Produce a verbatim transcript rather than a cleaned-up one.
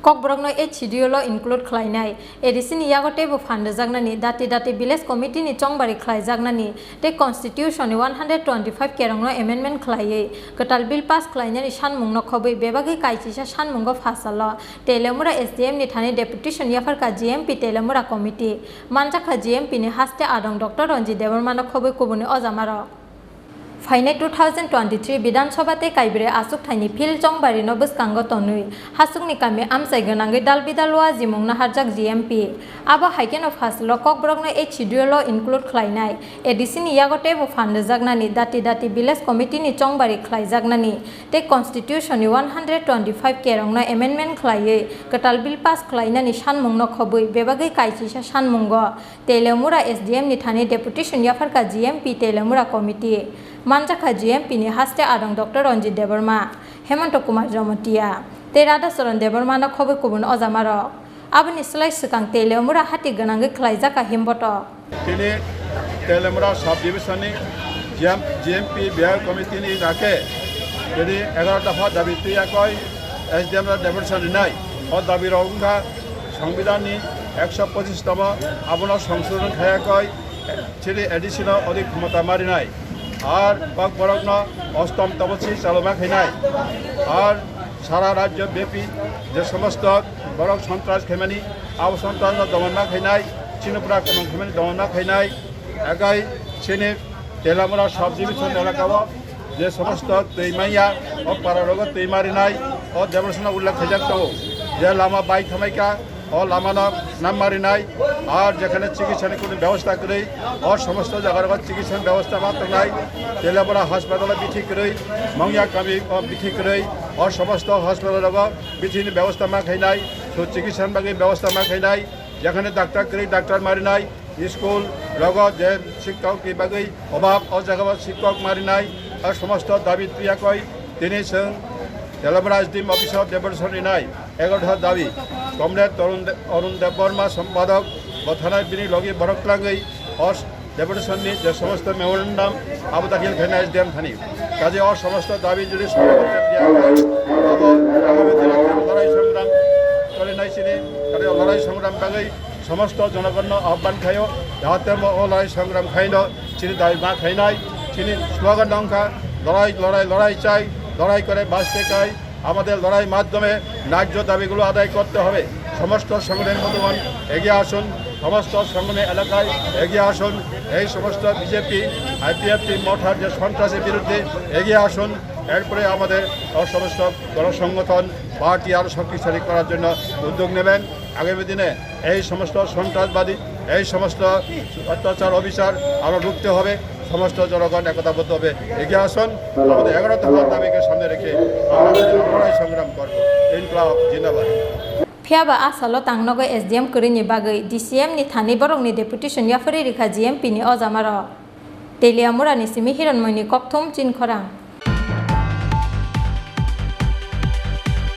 Kokborokno A C D U lo include khlainai, A D C ni yago teibo phan rwjaknani, dati dati village committee ni chongbari khlaijaknani tei constitution ni one hundred twenty-five kerongno amendment khlaiwi kwtal bill pass khlainani sanmungno khobwi bebagwi kaisisa sanmungo phasalo Teliamura S D M ni thani deputation yapharkha G M P Teliamura committee. Manjakha G M P ni haste adong Doctor Ranjit Debbarma no khobwi kubuni ojamarok. Phainai two thousand twenty-three Bidhan Sabha tei Kaibrwi Achukthai ni field chongbari no bwskango tonwi, Hasukni kami amchai gwnangwi dal bidal o ajimung naharjak G M P. Abo hai kheno phasalo Kokborokno A C D U lo include khlainai, A D C ni yago teibo phan rwjaknani, dati dati village committee ni chongbari khlaijaknani tei constitution ni one hundred twenty-five kerongno amendment khlaiwi kwtal bill pass khlainani sanmungno khobwi bebagwi kaisisa sanmungo Teliamura S D M ni thani deputation yapharkha G M P Teliamura committee. Manjakha G M P ni haste adong Doctor Ranjit Debbarma, Hemanta Kumar Jamatia tei Radhacharan Debbarma no khobwi kubun ojamarok. Aboni slai swkang Teliamura hati gwnangwi khlaijakha himbotok. Tini Teliamura sub division ni G M, G M P Bihar committee ni dake tini egaroh dopha dabi twi yakoi S D M no deputation rinai. O dabi rok wngkha Songbidan ni ekso pochish tomo, abono songsodhon khayakoi chini A D C no odik khomota marinai. Ar Kokborokno ostom tomosi chaloma khainai. Ar sara rajyo byapi je somosto borok sontras khaimani, abo sontras no domon ma khainai, chini pura komon khaimani domon ma khainai, agai chini Teliamura sub division elaka o je somosto twi manya, o para rogo twi marinai, o deputation no ullekh khaijak tongo. Je lama bai thamaika, o lama no nam marinai, ar jekhane chikitsa ni kunu byabostha kwrwi, o somosto jaga rogo chikitsa ni byabostha ma tongnai, Teliamura hospital o bithi kwrwi, Mongya kami o bithi kwrwi, o somosto hospital rogo bithi ni byabostha ma khainai, su chikitsa ni bagwi byabostha ma khainai, jekhane doctor kwrwi doctor marinai, school rogo je sikkok ni bagwi obab, o jaga o sikkok marinai, o somosto dabi twi yakoi tini chwng Teliamura S D M office o deputation rinai. Egaroh dabi, Comrade Tarun De-, Arun Debbarma Sampadok bo thanai bini logi borok twlangwi o deputation ni je somosto memorandum abo dakhil khaina S D M thani. Kaje o somosto dabi jodi somosto abo agami dino lorai songram tolinai chini, kaje lorai songram bagwi somosto jonogonno ahban khaio, jahate mo o lorai songram khaino chini dabi ma khainai, chini slogan wngkha lorai, lorai, lorai chai, lorai kore bachte chai, আমাদের লড়াই মাধ্যমে ন্যায্য দাবিগুলো আদায় করতে হবে। সমস্ত সংগঠনের মতন এগিয়ে আসুন, সমস্ত সংগঠনের এলাকায় এগিয়ে আসুন। এই সমস্ত বিজেপি, আইপিএফটি, মথার যে সন্ত্রাসের বিরুদ্ধে এগিয়ে আসুন। এরপরে আমাদের সমস্ত গণসংগঠন, পার্টি আরও শক্তিশালী করার জন্য উদ্যোগ নেবেন। আগামী দিনে এই সমস্ত সন্ত্রাসবাদী, এই সমস্ত অত্যাচার অবিচার আরও রুখতে হবে। সমস্ত জনগণ একতাবদ্ধভাবে এগিয়ে আসুন। আমাদের এগারো দফার দাবিকে সামনে রেখে আমরা লড়াই সংগ্রাম করব। ইনকলাব জিন্দাবাদ। Phiya ba a salo tangnogo S D M kwrwini bagwi D C M ni thani borokni deputation yapharwi rikha G M P ni ojamarok. Teliamura ni simi Hiranmoyni kokthum Chinkhorang.